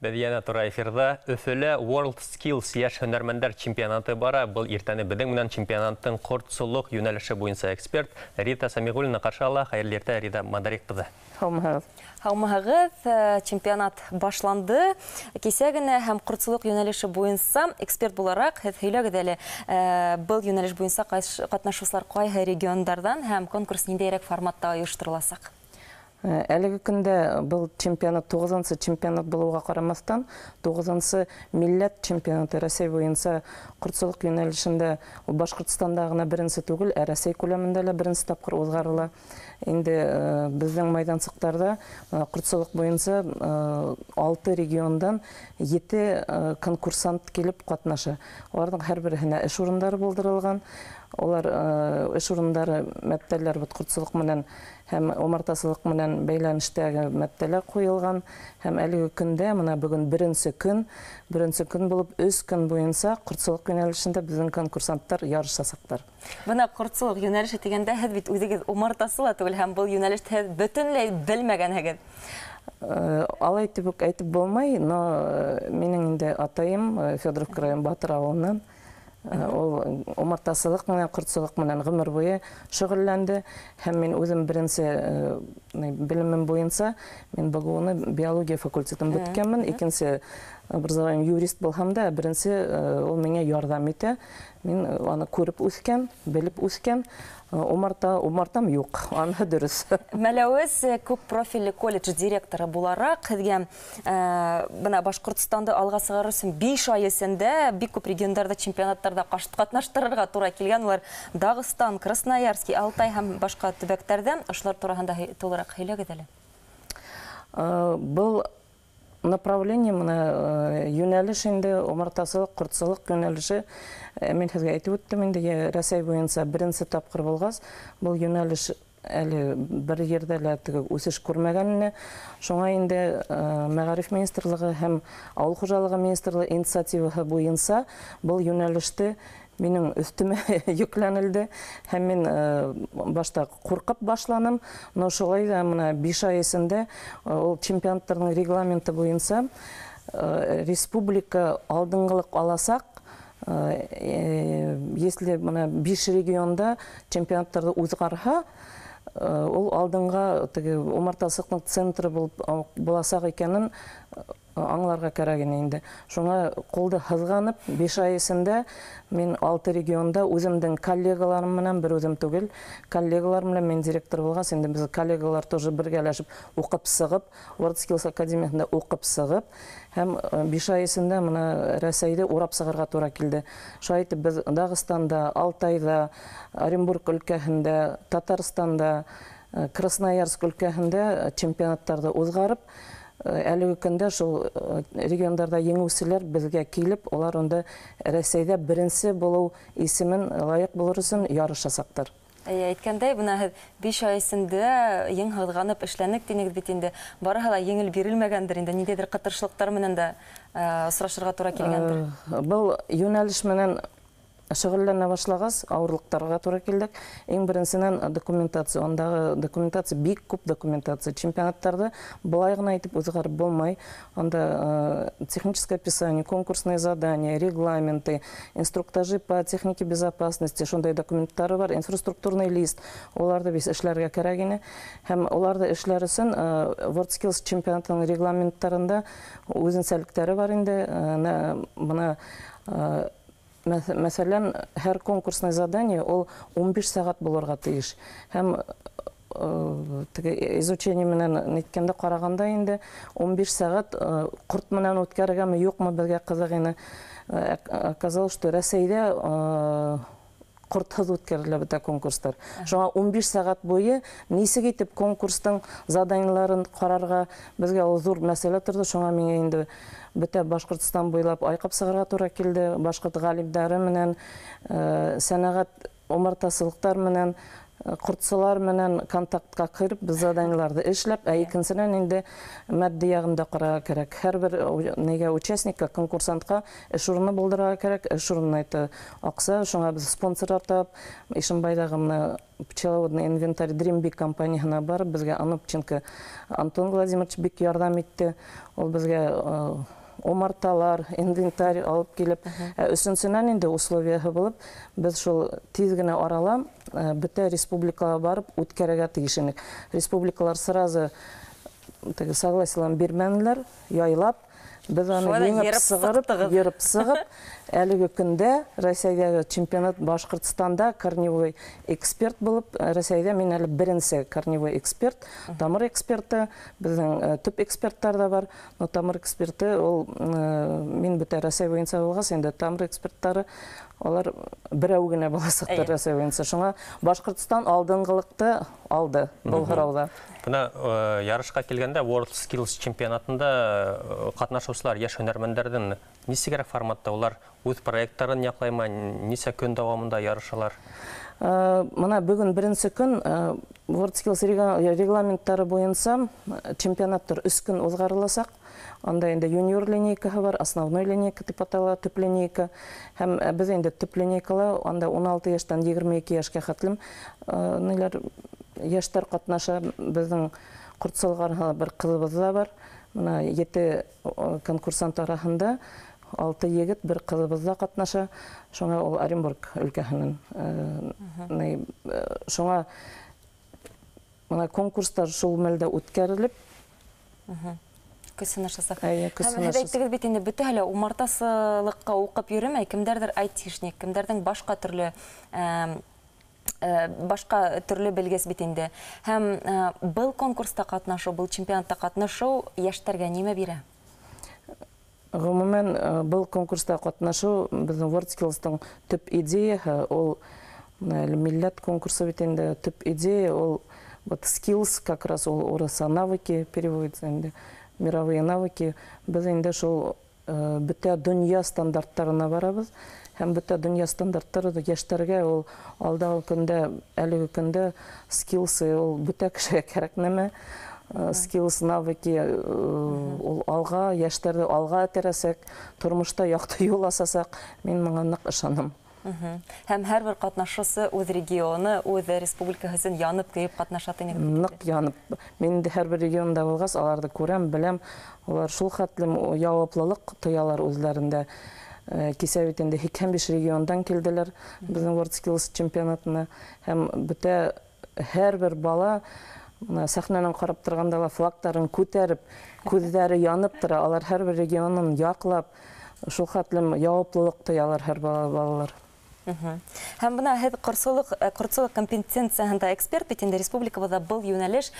Беҙ йәнә тура эфирҙа. Өфөлә World Skills йәш һөнәрмәндәр чемпионаты бара. Был иртәне беҙҙең менән чемпионаттың ҡортсолоҡ йүнәлеше буйынса эксперт Рита Самиғуллина ҡаршы ала. Хәйерле иртә, Рита Мадарик ҡыҙы. Һаумыһығыҙ. Һаумыһығыҙ. Чемпионат башланды кисә генә, һәм ҡортсолоҡ йүнәлеше буйынса эксперт булараҡ һеҙ һөйләгеҙ әле, был йүнәлеш буйынса ҡатнашыусылар ҡайһы региондарҙан һәм конкурс ниндәйерәк форматта ойоштороласаҡ? Әлеге көндә был чемпионат 9-нсы чемпионат булыуға ҡарамаҫтан, 9-нсы милләт чемпионаты Рәсәй буйынса ҡортсолоҡ йүнәлешендә ул Башҡортостанда ғына беренсе түгел, ә Рәсәй күләмендә лә беренсе тапҡыр уҙғарыла. Инде беҙҙең майҙансыҡтарҙа ҡортсолоҡ буйынса 6 региондан 7 конкурсант килеп ҡатнаша. Уларҙың һәр береһенә эш урындары булдырылған. Улар эш урындары мәптәләр бит ҡортсолоҡ менән һәм умартасылыҡ менән бәйләнештәге мәптәләр ҡуйылған. Һәм әлеге көндә, мына бөгөн беренсе көн, беренсе көн булып 3 көн буйынса ҡортсолоҡ йүнәлешендә беҙҙең конкурсанттар ярышасаҡтар. Бына ҡортсолоҡ йүнәлеше тигәндә һеҙ бит үҙегеҙ умартасы ла түгел, һәм был йүнәлеште һеҙ бөтөнләй белмәгәнһегеҙ. Алай итеп үк әйтеп булмай, но минең инде атайым Федоровка район Батыр ауылынан. Ул умартасылыҡ менән, ҡортсолоҡ менән ғүмер буйы шөғөлләнде. Һәм мин үҙем беренсе белемем буйынса мин БГУ-ны биология факультетын бөткәнмен. Икенсе образованием юрист булһам да, беренсе ул миңә ярҙам итә. Мин аны күреп үҫкән, белеп үҫкән. Умартам юҡ, анһы дөрөҫ. Мәләүез күп профилле колледж директоры булараҡ һеҙгә бына Башҡортостанды алға сығарыр өсөн 5 ай эсендә бик күп региондарҙа чемпионаттарҙа ҡатнаштырырға тура килгән. Улар Дағстан, Красноярский, Алтай һәм башҡа төбәктәрҙә. Ошолар тураһында тулыраҡ һөйләгеҙ әле. Был направление мына йүнәлеш инде умартасылыҡ, ҡортсолоҡ йүнәлеше, мин һеҙгә әйтеп үттем инде, Рәсәй буйынса беренсе тапҡыр булғас, был йүнәлеш әле бер ерҙә лә теге үҫеш күрмәгән ине. Шуңа инде Мәғариф министрлығы һәм Ауыл хужалығы министрлығы инициативаһы буйынса был йүнәлеште минең өҫтөмә йөкләнелде. Һәм мин башта ҡурҡып башланым, но шулай ҙа мына 5 ай эсендә ул чемпионаттарҙың регламенты буйынса республика алдынғылыҡ аласаҡ, если мына 5 регионда чемпионаттарҙы уҙғарһа, ул алдынға теге умартасылыҡтың центры булып буласаҡ икәнен аңларға кәрәк ине инде. Шуңа ҡулды һыҙғанып, 5 ай эсендә мин 6 регионда үҙемдең коллегаларым менән, бер үҙем түгел, коллегалар менән, мин директор булғас, инде беҙ коллегалар тоже бергәләшеп уҡып сығып, World Skills Академияһында уҡып сығып, һәм 5 ай эсендә мына Рәсәйҙе урап сығырға тура килде. Шулай итеп беҙ Дағстанда, Алтайҙа, Оренбург өлкәһендә, Татарстанда, Красноярск өлкәһендә чемпионаттарҙы уҙғарып, әлеге көндә шул региондарҙа еңеүселәр беҙгә килеп, улар унда Рәсәйҙә беренсе булыу исемен лайыҡ булыр өсөн ярышасаҡтар. Эйе, әйткәндәй, бына һеҙ 5 ай эсендә ең һыҙғанып эшләнек тинегеҙ бит инде. Барыһы ла еңел бирелмәгәндер инде, ниндәйҙер ҡытыршылыҡтар менән дә осрашырға тура килгәндер. Был йүнәлеш менән шөғөлләнә башлағас, ауырлыҡтарға тура килдек. Иң беренсенән документация, ундағы документация, бик күп документация. Чемпионаттарҙы былай ғына итеп уҙғарып булмай. Унда техническое описание, конкурсные задания, регламенты, инструктажи по технике безопасности, шундай документтары бар, инфраструктурный лист. Уларҙы беҙ эшләргә кәрәк ине. Һәм уларҙы эшләр өсөн World Skills чемпионатының регламенттарында үҙенсәлектәре бар инде. Бына мәҫәлән, һәр конкурсный задание ул 15 сәғәт булырға тейеш. Һәм теге изучение менән ниткәндә ҡарағанда инде 15 сәғәт ҡорт менән үткәрергәме, юҡмы, беҙгә ҡыҙыҡ ине. Оказалось, что Рәсәйҙә ҡортһыҙ үткәрелә бөтә конкурстар. Шуңа 15 сәғәт буйы нисек итеп конкурстың заданиеларын ҡарарға беҙгә ул ҙур мәсьәлә торҙо. Шуңа миңә инде бөтә Башҡортостан буйлап айҡап сығырға тура килде. Башҡорт ғалимдары менән, сәнәғәт умартасылыҡтар менән ҡортсолар менән контактҡа кереп, беҙ заданиеларҙы эшләп, ә икенсенән инде матди яғын да ҡарарға кәрәк. Һәр бер нигә участникка, конкурсантҡа эш урыны булдырырға кәрәк, эш урынына әйтә аҡса, шуңа беҙ спонсорҙар тап, Ишембайҙағы мына пчеловодный инвентарь Dream Big компанияһына барып, беҙгә Анопченко Антон Владимирович бик ярҙам итте. Ул беҙгә умарталар, инвентарь алып килеп, өсөнсөнән инде условияһы булып, беҙ шул тиҙ генә арала бөтә республикаға барып үткәрергә тейеш инек. Республикалар сразу теге согласиеларын бирмәнеләр, яйлап, беҙ аны еңеп сығарып, йырып сығып, әлеге көндә Рәсәйҙәге чемпионат Башҡортостанда корневой эксперт булып, Рәсәйҙә мин әле беренсе корневой эксперт, тамыр эксперты, беҙҙең төп эксперттар да бар, но тамыр эксперты ул мин бөтә Рәсәй буйынса булғас, инде тамыр эксперттары алар берәү генә буласаҡтыр Рәсәй буйынса. Шуңа Башҡортостан алдынғылыҡты алды был һорауҙа. Бына ярышҡа килгәндә World Skills чемпионатында ҡатнашыусылар йәш һөнәрмәндәрҙең нисегерәк форматта улар үҙ проекттарын яҡлаймы, нисә көн дауамында ярышалар? Мына бөгөн беренсе көн World Skills регламенттары буйынса чемпионаттар 3 көн уҙғарыласаҡ. Анда инде юниор линейкаһы бар, основной линейка тип атала, төп линейка. Һәм беҙ инде төп линейкала анда 16 йәштән 22 йәшкә хәтлем ниләр йәштәр ҡатнаша. Беҙҙең ҡортсолға бер ҡыҙыбыҙ ҙа бар. Мына 7 конкурсант араһында 6 егет, бер ҡыҙыбыҙ ҙа ҡатнаша. Шуңа ул Оренбург өлкәһенән. Шуңа мына конкурстар шул мәлдә үткәрелеп, көсөн ашасаҡ. Һәм һеҙ әйттегеҙ бит инде, бөтәһе лә умартасылыҡҡа уҡып йөрөмәй, кемдәрҙер айтишник, кемдәрҙең башҡа төрлө белгес бит инде. Һәм был конкурста ҡатнашыу, был чемпионатта ҡатнашыу йәштәргә нимә бирә? Ғөмүмән, был конкурста ҡатнашыу беҙҙең WorldSkills-тың төп идеяһы, ул милләт конкурсы бит инде, төп идея ул вот skills, как раз ул урыҫса навыки переводится инде, мировые навыки. Беҙ инде шул бөтә донъя стандарттарына барабыҙ, һәм бөтә донъя стандарттары йәштәргә ул алдағы көндә, әлеге көндә skills ул бөтә кешегә кәрәк нәмә. Skills, навыки ул алға, йәштәрҙе алға этәрәсәк, тормошта яҡты юл асасаҡ. Мин моңа ныҡ ышанам. Һәм һәр бер ҡатнашыусы үҙ регионы, үҙ республикаһы өсөн янып көйөп ҡатнаша тинек. Ныҡ янып. Мин инде һәр бер регионда булғас, аларҙы күрәм, беләм. Улар шул хәтлем яуаплылыҡ тоялар үҙҙәрендә. Кисә бит инде 85 региондан килделәр беҙҙең WorldSkills чемпионатына. Һәм бөтә һәр бер бала сәхнәнән ҡарап торғанда ла флагтарын күтәреп, күҙҙәре янып тора. Алар һәр бер регионын яҡлап, шул хәтлем яуаплылыҡ тоялар һәр балалар. Һәм бына һеҙ ҡортсолоҡ компетенцияһында эксперт бит инде, республикабыҙҙа был йүнәлеш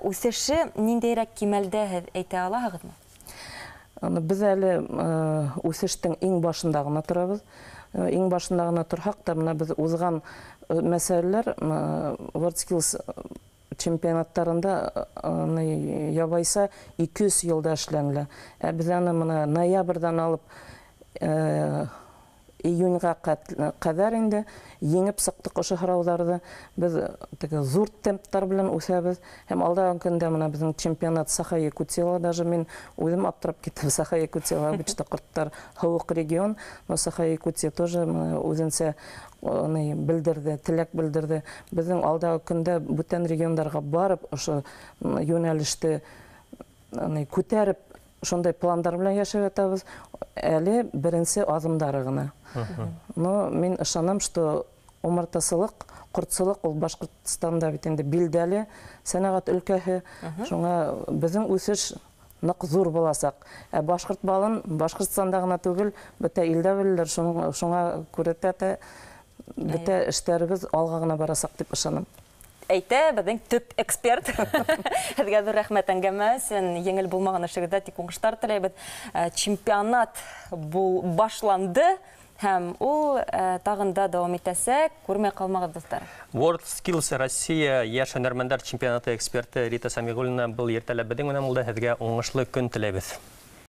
үҫеше ниндәйерәк кимәлдә, һеҙ әйтә алаһығыҙмы? Беҙ әле үҫештең иң башында ғына торабыҙ. Иң башында ғына торһаҡ та, бына беҙ уҙған мәсьәләләр WorldSkills чемпионаттарында ябайса 200 йылда эшләнелә. Ә беҙ аны бына ноябрҙән алып июньға ҡәҙәр инде еңеп сыҡтыҡ ошо һорауҙарҙы. Беҙ теге ҙур темптар белән үҫәбеҙ. Һәм алдағы көндә бына беҙҙең чемпионат Саха-Якутияла, даже мин үҙем аптырап киттем. Саха-Якутияла обычно ҡорттар һыуыҡ регион, но Саха-Якутия тоже үҙенсә белдерҙе, теләк белдерҙе. Беҙҙең алдағы көндә бүтән региондарға барып ошо йүнәлеште күтәреп, шундай пландар белән йәшәп ятабыҙ. Әле беренсе аҙымдары ғына. Но мин ышанам, что умартасылыҡ, ҡортсолоҡ ул Башҡортостанда бит инде билдәле сәнәғәт өлкәһе. Шуңа беҙҙең үҫеш ныҡ ҙур буласаҡ. Ә башҡорт балын Башҡортостанда ғына түгел, бөтә илдә беләләр. Шуңа күрә тә бөтә эштәребеҙ алға ғына барасаҡ тип ышанам. Әйтә беҙҙең төп эксперт. Һеҙгә ҙур рәхмәт әңгәмә өсөн. Еңел булмаған эшегеҙҙә тик уңыштар теләйбеҙ. Чемпионат был башланды һәм ул тағын да дауам итәсәк. Күрмәй ҡалмағыҙ, дуҫтар. World Skills Россия йәш һөнәрмәндәр чемпионаты эксперты Рита Самиғуллина был иртәлә беҙҙең менән булды. Һеҙгә уңышлы көн теләйбеҙ.